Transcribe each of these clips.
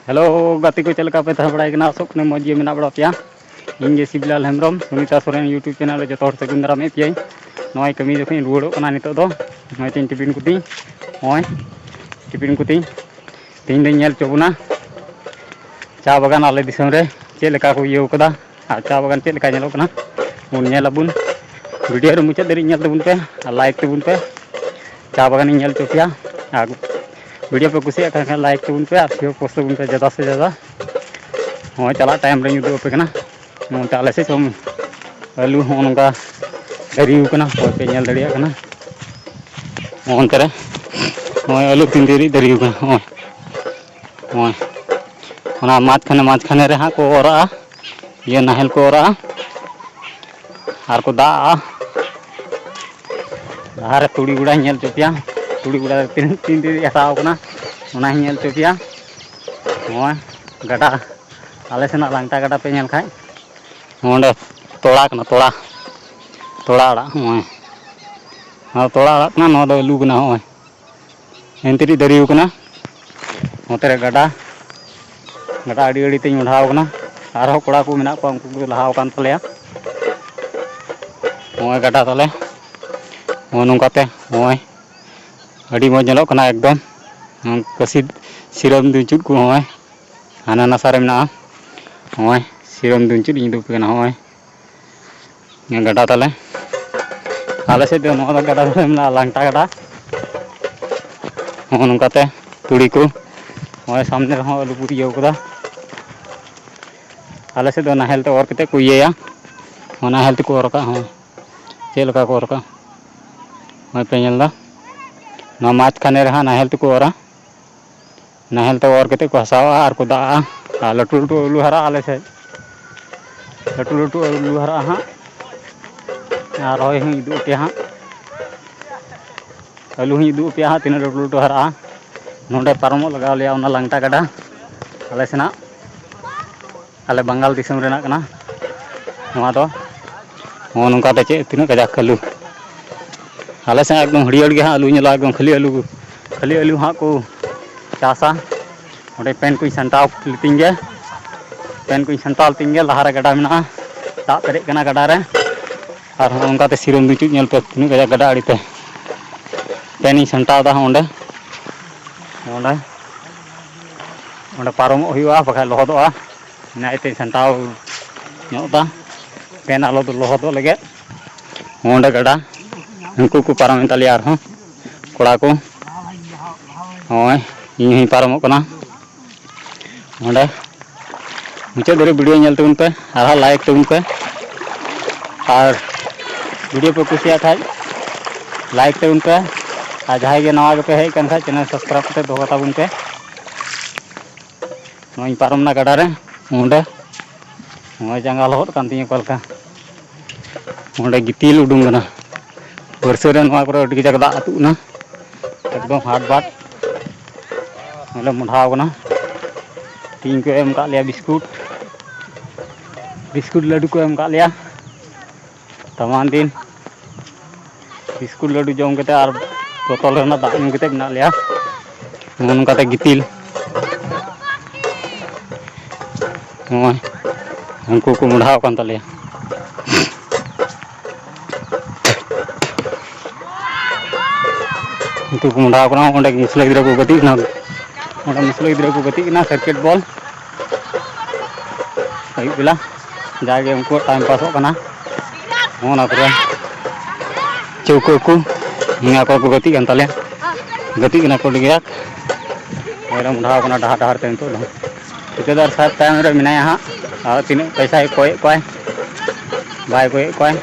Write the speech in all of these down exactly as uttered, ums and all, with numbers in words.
Hello ᱜᱟᱛᱮ ᱠᱚ, ᱪᱮᱫ ᱞᱮᱠᱟ ᱯᱮ ᱛᱟᱦᱮᱸ ᱵᱟᱲᱟᱭ ᱠᱟᱱᱟ? ᱟᱥᱚᱜ ᱠᱟᱹᱱᱟᱹᱧ ᱢᱚᱡᱽ ᱜᱮ ᱢᱮᱱᱟᱜ ᱵᱟᱲᱟ ᱯᱮᱭᱟ᱾ ᱤᱧ ᱜᱮ ᱥᱤᱵᱞᱟᱞ ᱦᱮᱢᱵᱨᱚᱢ, ᱥᱩᱱᱤᱛᱟ ᱥᱚᱨᱮᱱ YouTube ᱪᱮᱱᱮᱞ ᱨᱮ ᱡᱚᱛᱚ ᱦᱚᱲ ᱥᱟᱹᱜᱩᱱ ᱫᱟᱨᱟᱢᱮᱫ ᱯᱮᱭᱟᱹᱧ᱾ ᱱᱚᱜᱼᱚᱭ ᱠᱟᱹᱢᱤ ᱡᱚᱠᱷᱚᱱ ᱤᱧ ᱨᱩᱣᱟᱹᱲᱚᱜ ᱠᱟᱱᱟ ᱱᱤᱛᱚᱜ ᱫᱚ, ᱱᱚᱜᱼᱚᱭ ᱛᱤᱧ ᱴᱤᱯᱤᱱ ᱠᱚᱛᱤᱧ, ᱱᱚᱜᱼᱚᱭ ᱴᱤᱯᱤᱱ ᱠᱚᱛᱤᱧ᱾ ᱛᱮᱦᱮᱧ ᱫᱚᱧ ᱧᱮᱞ ᱦᱚᱪᱚ ᱵᱚᱱᱟ ᱪᱟ ᱵᱟᱜᱟᱱ ᱟᱞᱮ ᱫᱤᱥᱚᱢ ᱨᱮ ᱪᱮᱫ ᱞᱮᱠᱟ ᱠᱚ ᱤᱭᱟᱹᱣ ᱠᱟᱫᱟ ᱟᱨ ᱪᱟ ᱵᱟᱜᱟᱱ ᱪᱮᱫ ᱞᱮᱠᱟ ᱧᱮᱞᱚᱜ ᱠᱟᱱᱟ, ᱵᱚᱱ ᱧᱮᱞ ᱟᱵᱚᱱ᱾ ᱵᱷᱤᱰᱤᱭᱳ ᱨᱮ ᱢᱩᱪᱟᱹᱫ ᱫᱷᱟᱹᱨᱤᱡ ᱧᱮᱞ ᱛᱟᱵᱚᱱ ᱯᱮ ᱟᱨ ᱞᱟᱭᱤᱠ ᱛᱟᱵᱚᱱ ᱯᱮ᱾ ᱪᱟ ᱵᱟᱜᱟᱱᱤᱧ ᱧᱮᱞ ᱦᱚᱪᱚ ᱯᱮᱭᱟ᱾ ᱟᱨ ᱵᱷᱤᱰᱤᱭᱳ ᱯᱮ ᱠᱩᱥᱤᱭᱟᱜ ᱠᱷᱟᱱ, ᱠᱷᱟᱱ ᱞᱟᱭᱤᱠ ᱛᱟᱵᱚᱱ ᱯᱮ ᱟᱨ ᱥᱮᱭᱟᱨ ᱯᱳᱥᱴ ᱛᱟᱵᱚᱱ ᱯᱮ ᱡᱟᱫᱟ ᱥᱮ ᱡᱟᱫᱟ᱾ ᱱᱚᱜᱼᱚᱭ ᱪᱟᱞᱟᱜ ᱴᱟᱭᱤᱢ ᱨᱮᱧ ᱩᱫᱩᱜ ᱟᱯᱮ ᱠᱟᱱᱟ᱾ ᱱᱚᱜᱼᱚᱭ ᱟᱞᱮ ᱥᱮᱫ ᱠᱷᱚᱱ ᱟᱹᱞᱩ ᱦᱚᱸ ᱱᱚᱝᱠᱟ ᱫᱟᱨᱮ ᱟᱠᱟᱱᱟ, ᱦᱚᱭ ᱯᱮ ᱧᱮᱞ ᱫᱟᱲᱮᱭᱟᱜ ᱠᱟᱱᱟ᱾ ᱱᱚᱜᱼᱚ ᱱᱚᱱᱛᱮ ᱨᱮ ᱱᱚᱜᱼᱚᱭ ᱟᱹᱞᱩ ᱛᱤᱱ ᱫᱤᱱ ᱨᱮ ᱫᱟᱨᱮ ᱟᱠᱟᱱᱟ᱾ ᱱᱚᱜᱼᱚᱭ, ᱱᱚᱜᱼᱚᱭ ᱚᱱᱟ ᱢᱟᱡᱽ ᱠᱷᱟᱱᱮ, ᱢᱟᱡᱽ ᱠᱷᱟᱱᱮ ᱨᱮ ᱦᱟᱸᱜ ᱠᱚ ᱚᱨᱟᱜᱼᱟ, ᱤᱭᱟᱹ ᱱᱟᱦᱮᱞ ᱠᱚ ᱚᱨᱟᱜᱼᱟ᱾ ᱟᱨ ᱠᱚ ᱫᱟᱜ ᱟᱜᱼᱟ᱾ ᱞᱟᱦᱟᱨᱮ ᱛᱩᱲᱤ ᱜᱚᱲᱟᱧ ᱧᱮᱞ ᱦᱚᱪᱚ ᱯᱮᱭᱟ, ᱛᱩᱲᱤ ᱜᱚᱲᱟ ᱨᱮ ᱛᱤᱱᱟᱹᱜ ᱛᱤᱱ ᱛᱤᱱ ᱦᱟᱥᱟᱣ ᱠᱟᱱᱟ, ᱚᱱᱟᱧ ᱧᱮᱞ ᱦᱚᱪᱚ ᱯᱮᱭᱟ᱾ ᱱᱚᱜᱼᱚᱭ ᱜᱟᱰᱟ, ᱟᱞᱮ ᱥᱮᱱᱟᱜ ᱞᱟᱝᱴᱟ ᱜᱟᱰᱟ ᱯᱮ ᱧᱮᱞ ᱠᱷᱟᱡ, ᱱᱚᱰᱮ ᱛᱚᱲᱟ ᱠᱟᱱᱟ, ᱛᱚᱲᱟ, ᱛᱚᱲᱟ ᱟᱲᱟᱜ᱾ ᱱᱚᱜᱼᱚᱭ ᱱᱚᱣᱟ ᱛᱚᱲᱟ ᱟᱲᱟᱜ ᱠᱟᱱᱟ, ᱱᱚᱣᱟ ᱫᱚ ᱟᱹᱞᱩ ᱠᱟᱱᱟ᱾ ᱱᱚᱜᱼᱚᱭ ᱮᱱᱛᱮᱨᱤᱡ ᱫᱟᱨᱮ ᱠᱟᱱᱟ᱾ ᱱᱚᱛᱮ ᱨᱮ ᱜᱟᱰᱟ, ᱜᱟᱰᱟ ᱟᱹᱰᱤ ᱟᱹᱰᱤ ᱛᱮᱧ ᱢᱚᱰᱷᱟᱣ ᱠᱟᱱᱟ᱾ ᱟᱨᱦᱚᱸ ᱠᱚᱲᱟ ᱠᱚ ᱢᱮᱱᱟᱜ ᱠᱚᱣᱟ, ᱩᱱᱠᱩ ᱠᱚ ᱞᱟᱦᱟᱣ ᱟᱠᱟᱱ ᱛᱟᱞᱮᱭᱟ᱾ ᱱᱚᱜᱼᱚᱭ ᱜᱟᱰᱟ ᱛᱟᱞᱮ, ᱱᱚᱜᱼᱚ ᱱᱚᱝᱠᱟᱛᱮ ᱱᱚᱜᱼᱚᱭ ᱟᱹᱰᱤ ᱢᱚᱡᱽ ᱧᱮᱞᱚᱜ ᱠᱟᱱᱟ ᱮᱠᱫᱚᱢ᱾ ᱠᱟᱹᱥᱤ ᱥᱤᱨᱟᱹᱢ ᱫᱩᱧᱪᱩᱫ ᱠᱚ ᱱᱚᱜᱼᱚᱭ ᱦᱟᱱᱟ ᱱᱟᱥᱟ ᱨᱮ ᱢᱮᱱᱟᱜᱼᱟ᱾ ᱱᱚᱜᱼᱚᱭ ᱥᱤᱨᱟᱹᱢ ᱫᱩᱧᱪᱩᱫ ᱤᱧ ᱩᱫᱩᱜ ᱟᱯᱮ ᱠᱟᱱᱟ᱾ ᱱᱚᱜᱼᱚᱭ ᱜᱟᱰᱟ ᱛᱟᱞᱮ᱾ ᱟᱞᱮ ᱥᱮᱫ ᱫᱚ ᱱᱚᱣᱟ ᱫᱚ ᱜᱟᱰᱟ ᱫᱚ ᱢᱮᱱᱟᱜᱼᱟ ᱞᱟᱝᱴᱟ ᱜᱟᱰᱟ᱾ ᱱᱚᱜᱼᱚ ᱱᱚᱝᱠᱟᱛᱮ ᱛᱩᱲᱤ ᱠᱚ ᱱᱚᱜᱼᱚᱭ ᱥᱟᱢᱱᱮ ᱨᱮᱦᱚᱸ ᱟᱹᱞᱩ ᱠᱚ ᱤᱭᱟᱹᱣ ᱠᱟᱫᱟ᱾ ᱟᱞᱮ ᱥᱮᱫ ᱫᱚ ᱱᱟᱦᱮᱞ ᱛᱮ ᱚᱨ ᱠᱟᱛᱮ ᱠᱚ ᱤᱭᱟᱹᱭᱟ᱾ ᱚᱱᱟ ᱱᱟᱦᱮᱞ ᱛᱮᱠᱚ ᱚᱨ ᱠᱟᱜᱼᱟ᱾ ᱦᱚᱸ, ᱪᱮᱫ ᱞᱮᱠᱟ ᱠᱚ ᱚᱨ ᱠᱟᱜᱼᱟ, ᱱᱚᱜᱼᱚᱭ ᱯᱮ ᱧᱮᱞ ᱮᱫᱟ᱾ ᱱᱚᱣᱟ ᱢᱟᱡᱽ ᱠᱷᱟᱱᱮ ᱨᱮ ᱦᱟᱸᱜ ᱱᱟᱦᱮᱞ ᱛᱮᱠᱚ ᱚᱨᱟ᱾ ᱱᱟᱦᱮᱞ ᱛᱮ ᱚᱨ ᱠᱟᱛᱮ ᱠᱚ ᱦᱟᱥᱟᱣᱟᱜᱼᱟ ᱟᱨ ᱠᱚ ᱫᱟᱜᱼᱟ᱾ ᱟᱨ ᱞᱟᱹᱴᱩ ᱞᱟᱹᱴᱩ ᱟᱹᱞᱩ ᱦᱟᱨᱟᱜᱼᱟ ᱟᱞᱮ ᱥᱮᱫ, ᱞᱟᱹᱴᱩ ᱞᱟᱹᱴᱩ ᱟᱹᱞᱩ ᱦᱟᱨᱟᱜᱼᱟ ᱦᱟᱸᱜ᱾ ᱟᱨ ᱨᱚᱦᱚᱭ ᱦᱚᱸᱧ ᱩᱫᱩᱜ ᱟᱯᱮᱭᱟ ᱦᱟᱸᱜ᱾ ᱟᱹᱞᱩ ᱦᱚᱸᱧ ᱩᱫᱩᱜ ᱟᱯᱮᱭᱟ ᱦᱟᱸᱜ, ᱛᱤᱱᱟᱹᱜ ᱞᱟᱹᱴᱩ ᱞᱟᱹᱴᱩ ᱦᱟᱨᱟᱜᱼᱟ᱾ ᱱᱚᱸᱰᱮ ᱯᱟᱨᱚᱢᱚᱜ ᱞᱟᱜᱟᱣ ᱞᱮᱭᱟ ᱚᱱᱟ ᱞᱟᱝᱴᱟ ᱜᱟᱰᱟ, ᱟᱞᱮ ᱥᱮᱱᱟᱜ, ᱟᱞᱮ ᱵᱟᱝᱜᱟᱞ ᱫᱤᱥᱚᱢ ᱨᱮᱱᱟᱜ ᱠᱟᱱᱟ ᱱᱚᱣᱟ ᱫᱚ᱾ ᱱᱚᱜᱼᱚ ᱱᱚᱝᱠᱟᱛᱮ ᱪᱮᱫ ᱛᱤᱱᱟᱹᱜ ᱠᱟᱡᱟᱠ ᱟᱹᱞᱩ᱾ ᱟᱞᱮ ᱥᱮᱫ ᱮᱠᱫᱚᱢ ᱦᱟᱹᱨᱭᱟᱹᱲ ᱜᱮ ᱦᱟᱸᱜ ᱟᱹᱞᱩ ᱧᱮᱞᱚᱜᱼᱟ, ᱮᱠᱫᱚᱢ ᱠᱷᱟᱹᱞᱤ ᱟᱹᱞᱩ, ᱠᱷᱟᱹᱞᱤ ᱟᱹᱞᱩ ᱦᱟᱸᱜ ᱠᱚ ᱪᱟᱥᱟ᱾ ᱚᱸᱰᱮ ᱯᱮᱱ ᱠᱚᱧ ᱥᱟᱢᱴᱟᱣ ᱞᱤᱛᱤᱧ ᱜᱮ, ᱯᱮᱱ ᱠᱚᱧ ᱥᱟᱢᱴᱟᱣ ᱞᱤᱛᱤᱧ ᱜᱮ᱾ ᱞᱟᱦᱟᱨᱮ ᱜᱟᱰᱟ ᱢᱮᱱᱟᱜᱼᱟ, ᱫᱟᱜ ᱯᱮᱨᱮᱡ ᱠᱟᱱᱟ ᱜᱟᱰᱟ ᱨᱮ᱾ ᱟᱨ ᱦᱚᱸᱜᱼᱚ ᱱᱚᱝᱠᱟᱛᱮ ᱥᱤᱨᱚᱢ ᱫᱩᱪᱩᱡ ᱧᱮᱞ ᱯᱮ, ᱛᱤᱱᱟᱹᱜ ᱠᱟᱡᱟᱠ ᱜᱟᱰᱟ ᱟᱲᱮᱛᱮ ᱯᱮᱱᱤᱧ ᱥᱟᱢᱴᱟᱣ ᱮᱫᱟ᱾ ᱚᱸᱰᱮ, ᱚᱸᱰᱮ, ᱚᱸᱰᱮ ᱯᱟᱨᱚᱢᱚᱜ ᱦᱩᱭᱩᱜᱼᱟ, ᱵᱟᱠᱷᱟᱡ ᱞᱚᱦᱚᱫᱚᱜᱼᱟ᱾ ᱚᱱᱟ ᱤᱭᱟᱹᱛᱮᱧ ᱥᱟᱢᱴᱟᱣ ᱧᱚᱜ ᱮᱫᱟ, ᱯᱮᱱ ᱟᱞᱚ ᱞᱚᱦᱚᱫᱚᱜ ᱞᱟᱹᱜᱤᱫ᱾ ᱚᱸᱰᱮ ᱜᱟᱰᱟ, ᱩᱱᱠᱩ ᱠᱚ ᱯᱟᱨᱚᱢᱮᱱ ᱛᱟᱞᱮᱭᱟ ᱟᱨᱦᱚᱸ ᱠᱚᱲᱟ ᱠᱚ᱾ ᱱᱚᱜᱼᱚᱭ ᱤᱧ ᱦᱚᱧ ᱯᱟᱨᱚᱢᱚᱜ ᱠᱟᱱᱟ᱾ ᱚᱸᱰᱮ ᱢᱩᱪᱟᱹᱫ ᱫᱷᱟᱹᱨᱤᱡ ᱵᱷᱤᱰᱤᱭᱳ ᱧᱮᱞ ᱛᱟᱵᱚᱱ ᱯᱮ, ᱟᱨᱦᱚᱸ ᱞᱟᱭᱤᱠ ᱛᱟᱵᱚᱱ ᱯᱮ᱾ ᱟᱨ ᱵᱷᱤᱰᱤᱭᱳ ᱯᱮ ᱠᱩᱥᱤᱭᱟᱜ ᱠᱷᱟᱡ ᱞᱟᱭᱤᱠ ᱛᱟᱵᱚᱱ ᱯᱮ, ᱟᱨ ᱡᱟᱦᱟᱸᱭ ᱜᱮ ᱱᱟᱣᱟ ᱜᱮᱯᱮ ᱦᱮᱡ ᱟᱠᱟᱱ ᱠᱷᱟᱡ ᱪᱮᱱᱮᱞ ᱥᱟᱵᱥᱠᱨᱟᱭᱤᱵ ᱠᱟᱛᱮ ᱫᱚᱦᱚ ᱠᱟᱛᱟ ᱵᱚᱱ ᱯᱮ᱾ ᱱᱚᱜᱼᱚᱭ ᱤᱧ ᱯᱟᱨᱚᱢ ᱮᱱᱟ ᱜᱟᱰᱟ ᱨᱮ, ᱚᱸᱰᱮ ᱱᱚᱜᱼᱚᱭ ᱡᱟᱸᱜᱟ ᱞᱚᱦᱚᱫ ᱠᱟᱱ ᱛᱤᱧᱟᱹ ᱚᱠᱟ ᱞᱮᱠᱟ᱾ ᱚᱸᱰᱮ ᱜᱤᱛᱤᱞ ᱩᱰᱩᱝ ᱠᱟᱱᱟ᱾ ᱵᱟᱹᱨᱥᱟᱹ ᱨᱮ ᱱᱚᱣᱟ ᱠᱚᱨᱮ ᱟᱹᱰᱤ ᱠᱟᱡᱟᱠ ᱫᱟᱜ ᱟᱹᱛᱩᱜ ᱠᱟᱱᱟ, ᱮᱠᱫᱚᱢ ᱦᱟᱴ ᱵᱟᱴ᱾ ᱱᱚᱰᱮ ᱢᱚᱰᱷᱟᱣ ᱠᱟᱱᱟ᱾ ᱛᱤᱦᱤᱧ ᱠᱚ ᱮᱢ ᱠᱟᱜ ᱞᱮᱭᱟ ᱵᱤᱥᱠᱩᱴ, ᱵᱤᱥᱠᱩᱴ ᱞᱟᱹᱰᱩ ᱠᱚ ᱮᱢ ᱠᱟᱜ ᱞᱮᱭᱟ᱾ ᱛᱟᱢᱟᱱ ᱫᱤᱱ ᱵᱤᱥᱠᱩᱴ ᱞᱟᱹᱰᱩ ᱡᱚᱢ ᱠᱟᱛᱮ ᱟᱨ ᱵᱚᱛᱚᱞ ᱨᱮᱱᱟᱜ ᱫᱟᱜ ᱧᱩ ᱠᱟᱛᱮ ᱢᱮᱱᱟᱜ ᱞᱮᱭᱟ᱾ ᱱᱚᱜᱼᱚ ᱱᱚᱝᱠᱟᱛᱮ ᱜᱤᱛᱤᱞ, ᱱᱚᱜᱼᱚᱭ ᱩᱱᱠᱩ ᱠᱚ ᱢᱚᱰᱷᱟᱣ ᱟᱠᱟᱱ ᱛᱟᱞᱮᱭᱟ᱾ ᱩᱱᱠᱩ ᱠᱚ ᱢᱚᱰᱷᱟᱣ ᱠᱟᱱᱟ, ᱚᱸᱰᱮ ᱢᱩᱥᱞᱟᱹ ᱜᱤᱫᱽᱨᱟᱹ ᱠᱚ ᱜᱟᱛᱮᱜ ᱠᱟᱱᱟ, ᱚᱸᱰᱮ ᱢᱩᱥᱞᱟᱹ ᱜᱤᱫᱽᱨᱟᱹ ᱠᱚ ᱜᱟᱛᱮᱜ ᱠᱟᱱᱟ ᱠᱨᱤᱠᱮᱴ ᱵᱚᱞ᱾ ᱟᱹᱭᱩᱵ ᱵᱮᱞᱟ ᱡᱟᱜᱮ ᱩᱱᱠᱩᱣᱟᱜ ᱴᱟᱭᱤᱢ ᱯᱟᱥᱚᱜ ᱠᱟᱱᱟ᱾ ᱚᱱᱟ ᱠᱚᱨᱮ ᱪᱟᱹᱣᱠᱟᱹ ᱠᱚ, ᱱᱚᱣᱟ ᱠᱚᱨᱮ ᱠᱚ ᱜᱟᱛᱮᱜ ᱠᱟᱱ ᱛᱟᱞᱮᱭᱟ, ᱜᱟᱛᱮᱜ ᱠᱟᱱᱟ ᱠᱚ ᱟᱹᱰᱤ ᱠᱟᱡᱟᱠ᱾ ᱱᱚᱜᱼᱚᱭ ᱞᱮ ᱢᱚᱰᱷᱟᱣ ᱠᱟᱱᱟ ᱰᱟᱦᱟᱨ ᱰᱟᱦᱟᱨ ᱛᱮ ᱱᱤᱛᱚᱜ ᱫᱚ᱾ ᱴᱷᱤᱠᱟᱹᱫᱟᱨ ᱥᱟᱦᱮᱵᱽ ᱛᱟᱭᱚᱢ ᱨᱮ ᱢᱮᱱᱟᱭᱟ ᱦᱟᱸᱜ, ᱟᱨ ᱛᱤᱱᱟᱹᱜ ᱯᱚᱭᱥᱟᱭ ᱠᱚᱭᱮᱫ ᱠᱚᱣᱟᱭ, ᱵᱟᱭ ᱠᱚᱭᱮᱫ ᱠᱚᱣᱟᱭ᱾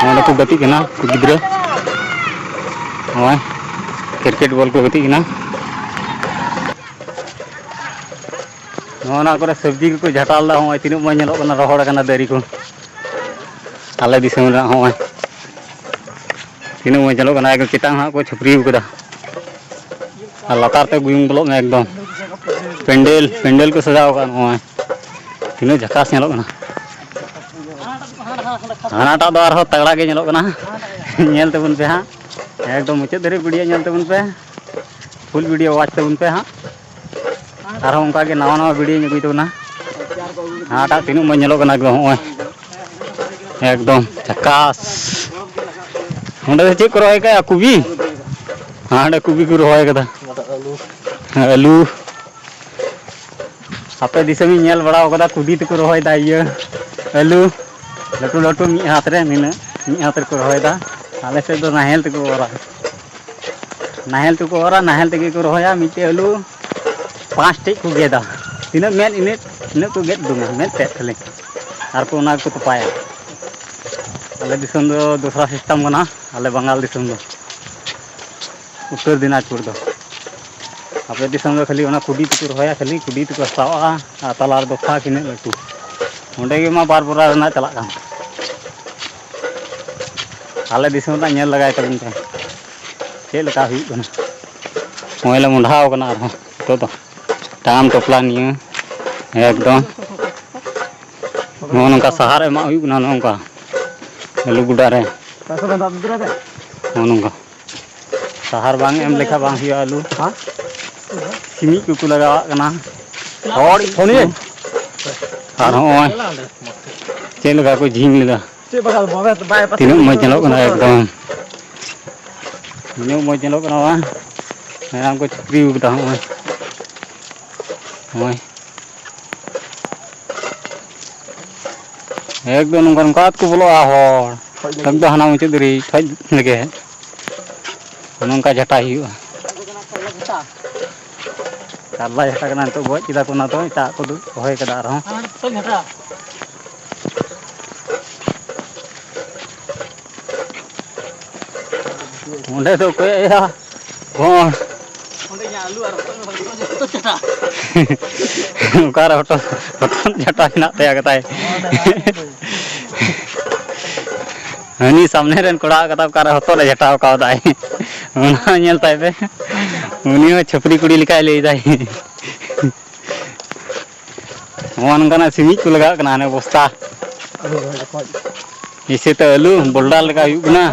ᱱᱚᱸᱰᱮ ᱠᱚ ᱜᱟᱛᱮᱜ ᱠᱟᱱᱟ ᱠᱚ ᱜᱤᱫᱽᱨᱟᱹ, ᱱᱚᱜᱼᱚᱭ ᱠᱨᱤᱠᱮᱴ ᱵᱚᱞ ᱠᱚ ᱜᱟᱛᱮᱜ ᱠᱟᱱᱟ᱾ ᱱᱚᱜᱼᱚ ᱱᱚᱣᱟ ᱠᱚᱨᱮ ᱥᱚᱵᱽᱡᱤ ᱠᱚᱠᱚ ᱡᱷᱟᱴᱟ ᱞᱮᱫᱟ᱾ ᱱᱚᱜᱼᱚᱭ ᱛᱤᱱᱟᱹᱜ ᱢᱚᱡᱽ ᱧᱮᱞᱚᱜ ᱠᱟᱱᱟ, ᱨᱚᱦᱚᱲ ᱟᱠᱟᱱᱟ ᱫᱟᱨᱮ ᱠᱚ᱾ ᱟᱞᱮ ᱫᱤᱥᱚᱢ ᱨᱮᱱᱟᱜ ᱱᱚᱜᱼᱚᱭ ᱛᱤᱱᱟᱹᱜ ᱢᱚᱡᱽ ᱧᱮᱞᱚᱜ ᱠᱟᱱᱟ᱾ ᱮᱠᱫᱚᱢ ᱪᱮᱛᱟᱱ ᱦᱟᱸᱜ ᱠᱚ ᱪᱷᱟᱹᱯᱨᱤ ᱟᱠᱟᱫᱟ ᱟᱨ ᱞᱟᱛᱟᱨ ᱛᱮ ᱜᱩᱭᱩᱝ ᱵᱚᱞᱚᱜ ᱢᱮ ᱮᱠᱫᱚᱢ᱾ ᱯᱮᱱᱰᱮᱞ, ᱯᱮᱱᱰᱮᱞ ᱠᱚ ᱥᱟᱡᱟᱣ ᱟᱠᱟᱫ᱾ ᱱᱚᱜᱼᱚᱭ ᱛᱤᱱᱟᱹᱜ ᱡᱷᱟᱠᱟᱥ ᱧᱮᱞᱚᱜ ᱠᱟᱱᱟ᱾ ᱦᱟᱱᱟᱴᱟᱜ ᱫᱚ ᱟᱨᱦᱚᱸ ᱛᱟᱜᱲᱟ ᱜᱮ ᱧᱮᱞᱚᱜ ᱠᱟᱱᱟ᱾ ᱧᱮᱞ ᱛᱟᱵᱚᱱ ᱯᱮ ᱦᱟᱸᱜ, ᱮᱠᱫᱚᱢ ᱢᱩᱪᱟᱹᱫ ᱫᱷᱟᱹᱨᱤᱡ ᱵᱷᱤᱰᱤᱭᱳ ᱧᱮᱞ ᱛᱟᱵᱚᱱ ᱯᱮ᱾ Full video watch ᱛᱟᱵᱚᱱ ᱯᱮ ᱦᱟᱸᱜ᱾ ᱟᱨᱦᱚᱸ ᱚᱱᱠᱟ ᱜᱮ ᱱᱟᱣᱟ ᱱᱟᱣᱟ video ᱧ ᱟᱹᱜᱩᱭ ᱛᱟᱵᱚᱱᱟ᱾ ᱦᱟᱸᱴᱟᱜ ᱛᱤᱱᱟᱹᱜ ᱢᱚᱡᱽ ᱧᱮᱞᱚᱜ ᱠᱟᱱᱟ ᱮᱠᱫᱚᱢ, ᱦᱚᱸᱜᱼᱚᱭ᱾ ᱮᱠᱫᱚᱢ ᱡᱷᱟᱠᱟᱥ᱾ ᱚᱸᱰᱮ ᱫᱚ ᱪᱮᱫ ᱠᱚ ᱨᱚᱦᱚᱭ ᱠᱟᱜᱼᱟ? ᱠᱚᱵᱤ? ᱦᱟᱸᱰᱮ ᱠᱚᱵᱤ ᱠᱚ ᱨᱚᱦᱚᱭ ᱠᱟᱫᱟ᱾ ᱟᱹᱞᱩ᱾ ᱟᱯᱮ ᱫᱤᱥᱚᱢ ᱤᱧ ᱧᱮᱞ ᱵᱟᱲᱟ ᱠᱟᱫᱟ, ᱠᱩᱰᱤ ᱛᱮᱠᱚ ᱨᱚᱦᱚᱭᱫᱟ ᱤᱭᱟᱹ, ᱟᱹᱞᱩ᱾ ᱞᱟᱹᱴᱩ ᱞᱟᱹᱴᱩ ᱢᱤᱫ ᱦᱟᱛ ᱨᱮ ᱱᱤᱱᱟᱹᱜ, ᱢᱤᱫ ᱦᱟᱛ ᱨᱮᱠᱚ ᱨᱚᱦᱚᱭᱫᱟ᱾ ᱟᱞᱮ ᱥᱮᱫ ᱫᱚ ᱱᱟᱦᱮᱞ ᱛᱮᱠᱚ ᱚᱨᱟ᱾ ᱱᱟᱦᱮᱞ ᱛᱮᱠᱚ ᱚᱨᱟ, ᱱᱟᱦᱮᱞ ᱛᱮᱜᱮ ᱠᱚ ᱨᱚᱦᱚᱭᱟ᱾ ᱢᱤᱫᱴᱮᱡ ᱟᱹᱞᱩ ᱯᱟᱸᱪ ᱴᱷᱮᱡ ᱠᱚ ᱜᱮᱫᱟ᱾ ᱛᱤᱱᱟᱹᱜ ᱢᱮᱫ ᱤᱱᱟᱹᱜ, ᱤᱱᱟᱹᱜ ᱠᱚ ᱜᱮᱫ ᱩᱰᱩᱝᱟ, ᱢᱮᱫ ᱛᱮᱫ ᱠᱷᱟᱹᱞᱤ᱾ ᱟᱨ ᱠᱚ ᱚᱱᱟ ᱜᱮᱠᱚ ᱛᱚᱯᱟᱭᱟ᱾ ᱟᱞᱮ ᱫᱤᱥᱚᱢ ᱫᱚ ᱫᱚᱥᱨᱟ system ᱠᱟᱱᱟ, ᱟᱞᱮ ᱵᱟᱝᱜᱟᱞ ᱫᱤᱥᱚᱢ ᱫᱚ, ᱩᱛᱛᱚᱨ ᱫᱤᱱᱟᱡᱽᱯᱩᱨ ᱫᱚ᱾ ᱟᱯᱮ ᱫᱤᱥᱚᱢ ᱫᱚ ᱠᱷᱟᱹᱞᱤ ᱚᱱᱟ ᱠᱩᱰᱤ ᱛᱮᱠᱚ ᱨᱚᱦᱚᱭᱟ, ᱠᱷᱟᱹᱞᱤ ᱠᱩᱰᱤ ᱛᱮᱠᱚ ᱦᱟᱥᱟᱣᱟᱜᱼᱟ, ᱟᱨ ᱛᱟᱞᱟ ᱨᱮᱫᱚ ᱯᱷᱟᱸᱠ ᱤᱱᱟᱹᱜ ᱞᱟᱹᱴᱩ᱾ ᱚᱸᱰᱮ ᱜᱮ ᱢᱟ ᱵᱟᱨ ᱵᱚᱨᱟ ᱨᱮᱱᱟᱜ ᱪᱟᱞᱟᱜ ᱠᱟᱱ᱾ ᱟᱞᱮ ᱫᱤᱥᱚᱢ ᱨᱮᱱᱟᱜ ᱧᱮᱞ ᱞᱟᱜᱟᱭ ᱛᱟᱵᱚᱱ ᱯᱮ, ᱪᱮᱫ ᱞᱮᱠᱟ ᱦᱩᱭᱩᱜ ᱠᱟᱱᱟ᱾ ᱱᱚᱜᱼᱚᱭ ᱞᱮ ᱢᱚᱸᱰᱷᱟᱣ ᱠᱟᱱᱟ ᱟᱨᱦᱚᱸ ᱱᱤᱛᱚᱜ ᱫᱚ᱾ ᱴᱟᱢ ᱴᱚᱯᱞᱟ ᱱᱤᱭᱟᱹ ᱮᱠᱫᱚᱢ ᱱᱚᱜᱼᱚ ᱱᱚᱝᱠᱟ ᱥᱟᱦᱟᱨ ᱮᱢᱟᱜ ᱦᱩᱭᱩᱜ ᱠᱟᱱᱟ, ᱱᱚᱜᱼᱚ ᱱᱚᱝᱠᱟ ᱟᱹᱞᱩ ᱜᱚᱰᱟ ᱨᱮ᱾ ᱱᱚᱜᱼᱚ ᱱᱚᱝᱠᱟ ᱥᱟᱦᱟᱨ ᱵᱟᱝ ᱮᱢ ᱞᱮᱠᱷᱟᱱ ᱵᱟᱝ ᱦᱩᱭᱩᱜᱼᱟ ᱟᱹᱞᱩ᱾ ᱥᱤᱢᱤᱡ ᱠᱚᱠᱚ ᱞᱟᱜᱟᱣᱟᱜ ᱠᱟᱱᱟ ᱦᱚᱲ᱾ ᱯᱷᱳᱱ ᱤᱭᱟᱹ᱾ ᱟᱨ ᱦᱚᱸᱜᱼᱚᱭ ᱪᱮᱫ ᱞᱮᱠᱟ ᱠᱚ ᱡᱷᱤᱝ ᱞᱮᱫᱟ᱾ ᱪᱮᱫ ᱵᱟᱠᱷᱟᱡ ᱵᱟᱵᱮ-, ᱵᱟᱭ ᱯᱟᱥᱮ ᱛᱤᱱᱟᱹᱜ ᱢᱚᱡᱽ ᱧᱮᱞᱚᱜ ᱠᱟᱱᱟ ᱮᱠᱫᱚᱢ᱾ ᱛᱤᱱᱟᱹᱜ ᱢᱚᱡᱽ ᱧᱮᱞᱚᱜ ᱠᱟᱱᱟ ᱵᱟᱝ? ᱢᱮᱨᱚᱢ ᱠᱚ ᱪᱷᱟᱹᱯᱨᱤ ᱠᱟᱫᱟ ᱦᱚᱸᱜᱼᱚᱭ᱾ ᱦᱚᱸᱜᱼᱚᱭ᱾ ᱮᱠᱫᱚᱢ ᱱᱚᱝᱠᱟ, ᱱᱚᱝᱠᱟ ᱛᱮᱠᱚ ᱵᱚᱞᱚᱜᱼᱟ ᱦᱚᱲ᱾ ᱠᱷᱚᱡ ᱞᱟᱹᱜᱤᱫ᱾ ᱮᱠᱫᱚᱢ ᱦᱟᱱᱟ ᱢᱩᱪᱟᱹᱫ ᱫᱷᱟᱹᱨᱤᱡ ᱠᱷᱚᱡ ᱞᱮᱜᱮ᱾ ᱱᱚᱝᱠᱟ ᱡᱷᱟᱴᱟ ᱦᱩᱭᱩᱜᱼᱟ᱾ ᱠᱟᱨᱞᱟ ᱡᱷᱟᱴᱟ ᱠᱟᱱᱟ, ᱱᱤᱛᱚᱜ ᱜᱚᱡ ᱠᱮᱫᱟ ᱠᱚ, ᱚᱱᱟ ᱫᱚ ᱮᱴᱟᱜ ᱠᱚ ᱨᱚᱦᱚᱭ ᱠᱟᱫᱟ ᱟᱨᱦᱚᱸ᱾ ᱚᱸᱰᱮ ᱫᱚ ᱚᱠᱚᱭᱟᱜ ᱭᱟ? ᱦᱚᱲ᱾ ᱚᱸᱰᱮ ᱤᱧᱟᱹᱜ ᱟᱹᱞᱩ ᱟᱨ ᱦᱚᱛᱚᱫ ᱫᱚ ᱵᱟᱹᱱᱩᱜᱼᱟ, ᱡᱚᱛᱚ ᱪᱟᱴᱟ᱾ ᱚᱠᱟᱨᱮ ᱦᱚᱴᱚᱜ, ᱦᱚᱴᱚᱜ ᱡᱷᱟᱴᱟ ᱢᱮᱱᱟᱜ ᱛᱟᱭᱟ ᱠᱟᱛᱟᱭ? ᱦᱟᱹᱱᱤ ᱥᱟᱢᱱᱮ ᱨᱮᱱ ᱠᱚᱲᱟ ᱠᱟᱛᱷᱟ ᱚᱠᱟᱨᱮ ᱦᱚᱛᱚᱫ ᱮ ᱡᱷᱟᱴᱟᱣ ᱠᱟᱣᱫᱟᱭ, ᱚᱱᱟ ᱧᱮᱞ ᱛᱟᱭ ᱯᱮ᱾ ᱩᱱᱤ ᱦᱚᱸ ᱪᱷᱟᱹᱯᱨᱤ ᱠᱩᱲᱤ ᱞᱮᱠᱟᱭ ᱞᱟᱹᱭᱫᱟᱭ᱾ ᱱᱚᱣᱟ ᱱᱚᱝᱠᱟᱱᱟᱜ ᱥᱤᱢᱤᱡ ᱠᱚ ᱞᱟᱜᱟᱣᱟᱜ ᱠᱟᱱᱟ, ᱦᱟᱱᱮ ᱵᱚᱥᱛᱟ᱾ ᱡᱮᱭᱥᱮ ᱛᱮ ᱟᱹᱞᱩ ᱵᱳᱞᱰᱟᱨ ᱞᱮᱠᱟ ᱦᱩᱭᱩᱜ ᱠᱟᱱᱟ᱾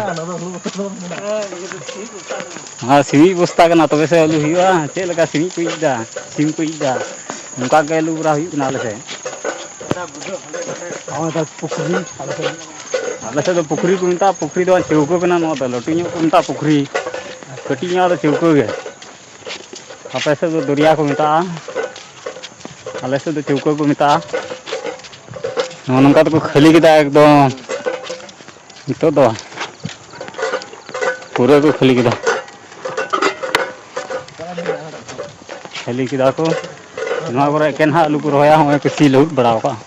ᱟᱨ ᱥᱤᱢᱤᱡ ᱵᱚᱥᱛᱟ ᱠᱟᱱᱟ, ᱛᱚᱵᱮ ᱥᱮ ᱟᱹᱞᱩ ᱦᱩᱭᱩᱜᱼᱟ᱾ ᱪᱮᱫ ᱞᱮᱠᱟ ᱥᱤᱢᱤᱡ ᱠᱚ ᱤᱡ ᱫᱟ, ᱥᱤᱢ ᱠᱚ ᱤᱡ ᱫᱟ, ᱚᱱᱠᱟ ᱜᱮ ᱟᱹᱞᱩ ᱵᱷᱚᱨᱟ ᱦᱩᱭᱩᱜ ᱠᱟᱱᱟ ᱟᱞᱮ ᱥᱮᱫ᱾ ᱱᱚᱜᱼᱚᱭ ᱫᱚ ᱯᱩᱠᱷᱨᱤ ᱟᱞᱮ ᱥᱮᱫ᱾ ᱟᱞᱮ ᱥᱮᱫ ᱫᱚ ᱯᱩᱠᱷᱨᱤ ᱠᱚ ᱢᱮᱛᱟᱜᱼᱟ, ᱯᱩᱠᱷᱨᱤ ᱫᱚ ᱵᱟᱝ, ᱪᱟᱹᱣᱠᱟᱹ ᱠᱟᱱᱟ᱾ ᱱᱚᱣᱟ ᱫᱚ ᱞᱟᱹᱴᱩ ᱧᱚᱜ ᱠᱚ ᱢᱮᱛᱟᱜᱼᱟ ᱯᱩᱠᱷᱨᱤ, ᱠᱟᱹᱴᱤᱡ ᱧᱚᱜ ᱫᱚ ᱪᱟᱹᱣᱠᱟᱹ ᱜᱮ᱾ ᱟᱯᱮ ᱥᱮᱫ ᱫᱚ ᱫᱚᱨᱭᱟ ᱠᱚ ᱢᱮᱛᱟᱜᱼᱟ, ᱟᱞᱮ ᱥᱮᱫ ᱫᱚ ᱪᱟᱹᱣᱠᱟᱹ ᱠᱚ ᱢᱮᱛᱟᱜᱼᱟ᱾ ᱱᱚᱜᱼᱚ ᱱᱚᱝᱠᱟ ᱛᱮᱠᱚ ᱠᱷᱟᱹᱞᱤ ᱠᱮᱫᱟ ᱮᱠᱫᱚᱢ᱾ ᱱᱤᱛᱚᱜ ᱫᱚ ᱯᱩᱨᱟᱹ ᱠᱚ ᱠᱷᱟᱹᱞᱤ ᱠᱮᱫᱟ᱾ ᱠᱷᱟᱹᱞᱤ ᱠᱮᱫᱟ ᱠᱚ᱾ ᱱᱚᱣᱟ ᱠᱚᱨᱮ ᱮᱠᱮᱱ ᱦᱟᱸᱜ ᱟᱹᱞᱩ ᱠᱚ ᱨᱚᱦᱚᱭᱟ, ᱦᱚᱸᱜᱼᱚᱭ ᱠᱚ ᱥᱤ ᱞᱟᱹᱦᱩᱫ ᱵᱟᱲᱟ ᱟᱠᱟᱫᱼᱟ᱾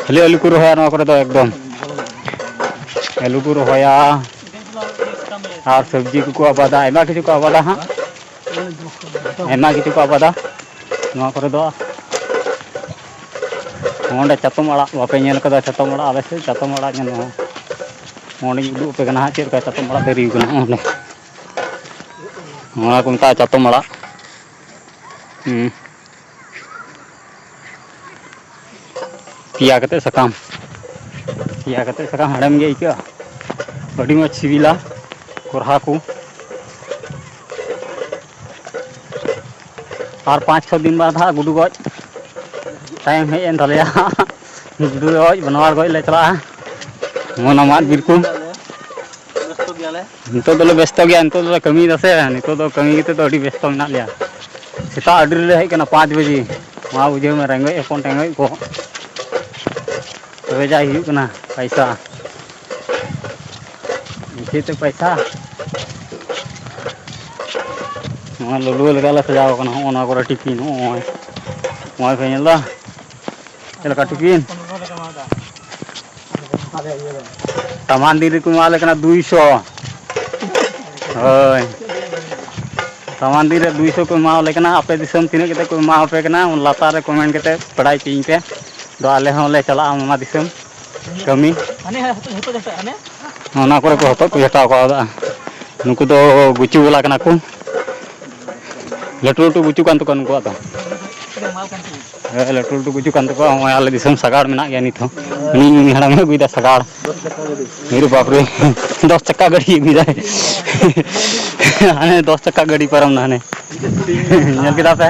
ᱠᱷᱟᱹᱞᱤ ᱟᱹᱞᱩ ᱠᱚ ᱨᱚᱦᱚᱭᱟ ᱱᱚᱣᱟ ᱠᱚᱨᱮ ᱫᱚ ᱮᱠᱫᱚᱢ᱾ ᱟᱹᱞᱩ ᱠᱚ ᱨᱚᱦᱚᱭᱟ ᱟᱨ ᱥᱚᱵᱽᱡᱤ ᱠᱚᱠᱚ ᱟᱵᱟᱫᱟ, ᱟᱭᱢᱟ ᱠᱤᱪᱷᱩ ᱠᱚ ᱟᱵᱟᱫᱟ ᱦᱟᱸᱜ᱾ ᱟᱭᱢᱟ ᱠᱤᱪᱷᱩ ᱠᱚ ᱟᱵᱟᱫᱟ ᱱᱚᱣᱟ ᱠᱚᱨᱮ ᱫᱚ᱾ ᱱᱚᱸᱰᱮ ᱪᱟᱛᱚᱢ ᱟᱲᱟᱜ ᱵᱟᱯᱮ ᱧᱮᱞ ᱠᱟᱫᱟ? ᱪᱟᱛᱚᱢ ᱟᱲᱟᱜ ᱟᱞᱮ ᱥᱮᱫ ᱪᱟᱛᱚᱢ ᱟᱲᱟᱜ ᱧᱮᱞᱚᱜᱼᱟ᱾ ᱱᱚᱸᱰᱮᱧ ᱩᱫᱩᱜ ᱟᱯᱮ ᱠᱟᱱᱟ ᱦᱟᱸᱜ ᱪᱮᱫ ᱞᱮᱠᱟ ᱪᱟᱛᱚᱢ ᱟᱲᱟᱜ ᱫᱟᱨᱮ ᱠᱟᱱᱟ᱾ ᱱᱚᱸᱰᱮ ᱱᱚᱣᱟ ᱠᱚ ᱢᱮᱛᱟᱜᱼᱟ ᱪᱟᱛᱚᱢ ᱟᱲᱟᱜ᱾ ᱦᱩᱸ᱾ ᱯᱮᱭᱟ ᱠᱟᱛᱮ ᱥᱟᱠᱟᱢ, ᱯᱮᱭᱟ ᱠᱟᱛᱮ ᱥᱟᱠᱟᱢ ᱦᱮᱲᱮᱢ ᱜᱮ ᱟᱹᱭᱠᱟᱹᱜᱼᱟ, ᱟᱹᱰᱤ ᱢᱚᱡᱽ ᱥᱤᱵᱤᱞᱟ᱾ ᱠᱚᱨᱦᱟ ᱠᱚ᱾ ᱟᱨ ᱯᱟᱸᱪ ᱪᱷᱚ ᱫᱤᱱ ᱵᱟᱫᱽ ᱦᱟᱸᱜ ᱜᱩᱰᱩ ᱜᱚᱡ ᱴᱟᱭᱤᱢ ᱦᱮᱡ ᱮᱱ ᱛᱟᱞᱮᱭᱟ᱾ ᱜᱩᱰᱩ ᱜᱚᱡ, ᱵᱟᱱᱣᱟᱨ ᱜᱚᱡ ᱞᱮ ᱪᱟᱞᱟᱜᱼᱟ᱾ ᱢᱚᱱᱟ ᱢᱟᱫ ᱵᱤᱨ ᱠᱚ᱾ ᱵᱮᱥᱛᱚ ᱜᱮᱭᱟᱞᱮ᱾ ᱱᱤᱛᱚᱜ ᱫᱚᱞᱮ ᱵᱮᱥᱛᱚ ᱜᱮᱭᱟ, ᱱᱤᱛᱚᱜ ᱫᱚᱞᱮ ᱠᱟᱹᱢᱤᱭᱮᱫᱟ ᱥᱮ, ᱱᱤᱛᱚᱜ ᱫᱚ ᱠᱟᱹᱢᱤ ᱠᱟᱛᱮᱫ ᱫᱚ ᱟᱹᱰᱤ ᱵᱮᱥᱛᱚ ᱢᱮᱱᱟᱜ ᱞᱮᱭᱟ᱾ ᱥᱮᱛᱟᱜ ᱟᱹᱰᱤ ᱨᱮᱞᱮ ᱦᱮᱡ ᱠᱟᱱᱟ, ᱯᱟᱸᱪ ᱵᱟᱡᱮ᱾ ᱢᱟ ᱵᱩᱡᱷᱟᱹᱣ ᱢᱮ, ᱨᱮᱸᱜᱮᱡ ᱦᱚᱯᱚᱱ ᱴᱮᱸᱜᱚᱡ ᱠᱚ᱾ ᱛᱚᱵᱮ ᱡᱟᱭ ᱦᱩᱭᱩᱜ ᱠᱟᱱᱟ ᱯᱟᱭᱥᱟ᱾ ᱪᱮᱫ ᱛᱮ ᱯᱟᱭᱥᱟ? ᱱᱚᱣᱟ ᱞᱟᱹᱰᱩ ᱞᱮᱠᱟ ᱞᱮ ᱥᱟᱡᱟᱣ ᱠᱟᱱᱟ᱾ ᱦᱚᱸᱜᱼᱚ ᱱᱚᱣᱟ ᱠᱚᱨᱮ ᱴᱤᱯᱷᱤᱱ, ᱦᱚᱸᱜᱼᱚᱭ, ᱱᱚᱣᱟ ᱯᱮ ᱧᱮᱞ ᱮᱫᱟ? ᱪᱮᱫ ᱞᱮᱠᱟ ᱴᱤᱯᱷᱤᱱ? ᱥᱟᱢᱟᱱ ᱫᱤᱱ ᱨᱮᱠᱚ ᱮᱢᱟ ᱞᱮ ᱠᱟᱱᱟ ᱫᱩᱭᱥᱚ᱾ ᱦᱳᱭ, ᱥᱟᱢᱟᱱ ᱫᱤᱱ ᱨᱮ ᱫᱩᱭᱥᱚ ᱠᱚ ᱮᱢᱟ ᱞᱮ ᱠᱟᱱᱟ᱾ ᱟᱯᱮ ᱫᱤᱥᱚᱢ ᱛᱤᱱᱟᱹᱜ ᱠᱟᱛᱮ ᱠᱚ ᱮᱢᱟ ᱯᱮ ᱠᱟᱱᱟ, ᱞᱟᱛᱟᱨ ᱨᱮ ᱠᱚᱢᱮᱱᱴ ᱠᱟᱛᱮ ᱵᱟᱲᱟᱭ ᱦᱚᱪᱚᱧ ᱯᱮ᱾ ᱫᱚ ᱟᱞᱮ ᱦᱚᱸᱞᱮ ᱪᱟᱞᱟᱜᱼᱟ ᱢᱟᱢᱟ ᱫᱤᱥᱚᱢ ᱠᱟᱹᱢᱤ᱾ ᱚᱱᱟ ᱠᱚᱨᱮ ᱠᱚ ᱦᱚᱛᱚᱫ ᱠᱚ ᱡᱷᱟᱴᱟᱣ ᱠᱟᱣᱫᱟ᱾ ᱱᱩᱠᱩ ᱫᱚ ᱜᱩᱪᱩ ᱵᱟᱞᱟ ᱠᱟᱱᱟ ᱠᱚ᱾ ᱞᱟᱹᱴᱩ ᱞᱟᱹᱴᱩ ᱜᱩᱪᱩ ᱠᱟᱱ ᱛᱟᱠᱚᱣᱟ ᱱᱩᱠᱩᱣᱟᱜ ᱫᱚ᱾ ᱦᱮᱸ, ᱞᱟᱹᱴᱩ ᱞᱟᱹᱴᱩ ᱜᱩᱪᱩ ᱠᱟᱱ ᱛᱟᱠᱚᱣᱟ᱾ ᱱᱚᱜᱼᱚᱭ ᱟᱞᱮ ᱫᱤᱥᱚᱢ ᱥᱟᱜᱟᱲ ᱢᱮᱱᱟᱜ ᱜᱮᱭᱟ ᱱᱤᱛ ᱦᱚᱸ᱾ ᱩᱱᱤ, ᱩᱱᱤ ᱦᱟᱲᱟᱢᱮ ᱟᱹᱜᱩᱭᱮᱫᱟ ᱥᱟᱜᱟᱲ᱾ ᱟᱨᱮ ᱵᱟᱯᱨᱮ, ᱫᱚᱥ ᱪᱟᱠᱟ ᱜᱟᱹᱰᱤ ᱟᱹᱜᱩᱭᱮᱫᱟᱭ᱾ ᱦᱟᱱᱮ ᱫᱚᱥ ᱪᱟᱠᱟ ᱜᱟᱹᱰᱤ ᱯᱟᱨᱚᱢ ᱱᱟ ᱦᱟᱱᱮ᱾ ᱧᱮᱞ ᱠᱮᱫᱟ ᱯᱮ?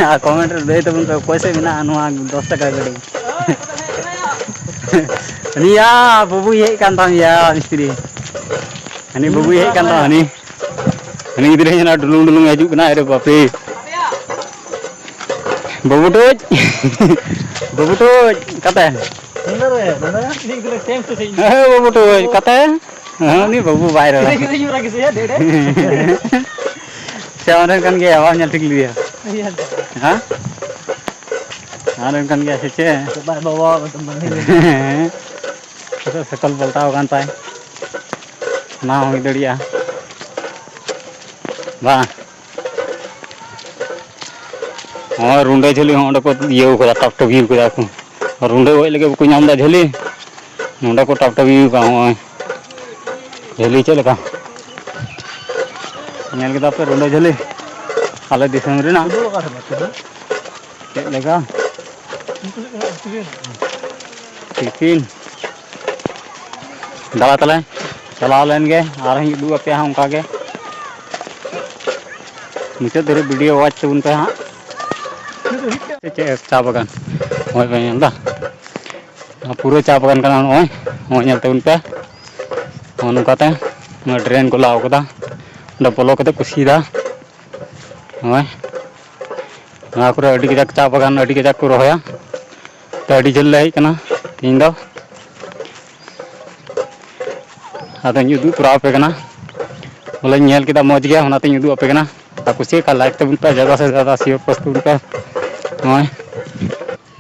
ᱟᱨ comment ᱨᱮ ᱞᱟᱹᱭ ᱛᱟᱵᱚᱱ ᱯᱮ, ᱚᱠᱚᱭ ᱥᱮᱫ ᱢᱮᱱᱟᱜᱼᱟ ᱱᱚᱣᱟ ᱫᱚᱥ ᱪᱟᱠᱟ ᱜᱟᱹᱰᱤ? ᱦᱟᱹᱱᱤᱭᱟ ᱵᱟᱹᱵᱩᱭ ᱦᱮᱡ ᱠᱟᱱ ᱛᱟᱢ ᱜᱮᱭᱟ ᱢᱤᱥᱛᱨᱤ᱾ ᱦᱟᱹᱱᱤ ᱵᱟᱹᱵᱩᱭ ᱦᱮᱡ ᱠᱟᱱ ᱛᱟᱢ, ᱦᱟᱹᱱᱤ, ᱦᱟᱹᱱᱤ ᱜᱤᱫᱽᱨᱟᱹ ᱧᱮᱞ ᱰᱩᱞᱩᱝ ᱰᱩᱞᱩᱝ ᱦᱤᱡᱩᱜ ᱠᱟᱱᱟ᱾ ᱟᱨᱮ ᱵᱟᱯᱨᱮ᱾ ᱵᱟᱹᱵᱩ ᱴᱩᱡ, ᱵᱟᱹᱵᱩ ᱴᱩᱡ, ᱚᱠᱟᱛᱮ? ᱦᱮᱸ, ᱵᱟᱹᱵᱩ ᱴᱩᱡ, ᱚᱠᱟᱛᱮ? ᱦᱮᱸ, ᱩᱱᱤ ᱵᱟᱹᱵᱩ ᱵᱟᱭ ᱨᱚᱲᱟ᱾ ᱥᱮ ᱟᱢ ᱨᱮᱱ ᱠᱟᱱ ᱜᱮᱭᱟ, ᱵᱟᱢ ᱧᱮᱞ ᱴᱷᱤᱠ ᱞᱮᱫᱮᱭᱟ? ᱦᱮᱸ? ᱟᱢ ᱨᱮᱱ ᱠᱟᱱ ᱜᱮᱭᱟ ᱥᱮ ᱪᱮᱫ? ᱦᱮᱸ᱾ ᱱᱤᱛᱚᱜ ᱥᱟᱭᱠᱮᱞ ᱯᱟᱞᱴᱟᱣ ᱟᱠᱟᱱ ᱛᱟᱭ, ᱚᱱᱟ ᱦᱚᱸ ᱦᱩᱭ ᱫᱟᱲᱮᱭᱟᱜᱼᱟ᱾ ᱵᱟᱝ᱾ ᱦᱚᱸ, ᱨᱩᱸᱰᱟᱹ ᱡᱷᱟᱹᱞᱤ ᱦᱚᱸ ᱚᱸᱰᱮ ᱠᱚ ᱤᱭᱟᱹᱣ ᱠᱟᱫᱟ, ᱴᱟᱯᱴᱟᱯᱤᱭᱟᱹᱣ ᱠᱟᱫᱟ ᱠᱚ᱾ ᱨᱩᱸᱰᱟᱹ ᱜᱚᱡ ᱞᱟᱹᱜᱤᱫ ᱵᱟᱠᱚ ᱧᱟᱢ ᱮᱫᱟ ᱡᱷᱟᱹᱞᱤ, ᱱᱚᱸᱰᱮ ᱠᱚ ᱴᱟᱯᱴᱟᱯᱤᱭᱟᱹᱣ ᱠᱟᱜᱼᱟ᱾ ᱦᱚᱸᱜᱼᱚᱭ ᱡᱷᱟᱹᱞᱤ ᱪᱮᱫ ᱞᱮᱠᱟ ᱧᱮᱞ ᱠᱮᱫᱟ ᱯᱮ, ᱨᱩᱸᱰᱟᱹ ᱡᱷᱟᱹᱞᱤ ᱟᱞᱮ ᱫᱤᱥᱚᱢ ᱨᱮᱱᱟᱜ᱾ ᱪᱮᱫ ᱞᱮᱠᱟ ᱴᱤᱯᱤᱱ ᱫᱟᱬᱟ ᱛᱟᱞᱮ ᱪᱟᱞᱟᱣ ᱞᱮᱱ ᱜᱮ, ᱟᱨᱦᱚᱸᱧ ᱩᱫᱩᱜ ᱟᱯᱮᱭᱟ ᱦᱟᱸᱜ ᱚᱱᱠᱟ ᱜᱮ᱾ ᱢᱩᱪᱟᱹᱫ ᱫᱷᱟᱹᱨᱤᱡ video watch ᱛᱟᱵᱚᱱ ᱯᱮ ᱦᱟᱸᱜ᱾ ᱪᱮᱫ ᱪᱟ ᱵᱟᱜᱟᱱ, ᱱᱚᱜᱼᱚᱭ ᱯᱮ ᱧᱮᱞ ᱮᱫᱟ, ᱯᱩᱨᱟᱹ ᱪᱟ ᱵᱟᱜᱟᱱ ᱠᱟᱱᱟ᱾ ᱱᱚᱜᱼᱚᱭ, ᱱᱚᱜᱼᱚᱭ ᱧᱮᱞ ᱛᱟᱵᱚᱱ ᱯᱮ, ᱱᱚᱜᱼᱚ ᱱᱚᱝᱠᱟᱛᱮ ᱱᱚᱣᱟ drain ᱠᱚ ᱞᱟᱜᱟᱣ ᱠᱟᱫᱟ, ᱚᱸᱰᱮ ᱵᱚᱞᱚ ᱠᱟᱛᱮ ᱠᱚ ᱥᱤᱫᱟ᱾ ᱱᱚᱜᱼᱚᱭ ᱱᱚᱣᱟ ᱠᱚᱨᱮ ᱟᱹᱰᱤ ᱠᱟᱡᱟᱠ ᱪᱟ ᱵᱟᱜᱟᱱ, ᱟᱹᱰᱤ ᱠᱟᱡᱟᱠ ᱠᱚ ᱨᱚᱦᱚᱭᱟ᱾ ᱛᱚ ᱟᱹᱰᱤ ᱡᱷᱟᱹᱞ ᱞᱮ ᱦᱮᱡ ᱠᱟᱱᱟ ᱛᱮᱦᱮᱧ ᱫᱚ᱾ ᱟᱫᱚᱧ ᱩᱫᱩᱜ ᱛᱚᱨᱟ ᱟᱯᱮ ᱠᱟᱱᱟ, ᱵᱚᱞᱮᱧ ᱧᱮᱞ ᱠᱮᱫᱟ ᱢᱚᱡᱽ ᱜᱮ, ᱚᱱᱟᱛᱮᱧ ᱩᱫᱩᱜ ᱟᱯᱮ ᱠᱟᱱᱟ᱾ ᱟᱨ ᱠᱩᱥᱤᱭᱟᱜ ᱠᱷᱟᱱ like ᱛᱟᱵᱚᱱ ᱯᱮ, ᱡᱟᱫᱟ ᱥᱮ ᱡᱟᱫᱟ share post ᱛᱟᱵᱚᱱ ᱯᱮ᱾ ᱱᱚᱜᱼᱚᱭ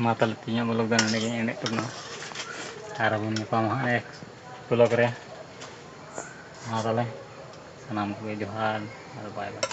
ᱢᱟ ᱛᱟᱦᱞᱮ ᱛᱮᱦᱮᱧᱟᱜ vlog ᱫᱚ ᱱᱚᱸᱰᱮ ᱜᱮᱧ ᱮᱱᱮᱡ ᱛᱟᱵᱚᱱᱟ, ᱟᱨ ᱵᱚᱱ ᱧᱟᱯᱟᱢᱟ ᱦᱟᱸᱜ next vlog ᱨᱮ᱾ ᱢᱟ ᱛᱟᱦᱞᱮ ᱥᱟᱱᱟᱢ ᱠᱚᱜᱮ ᱡᱚᱦᱟᱨ ᱟᱨ bye bye᱾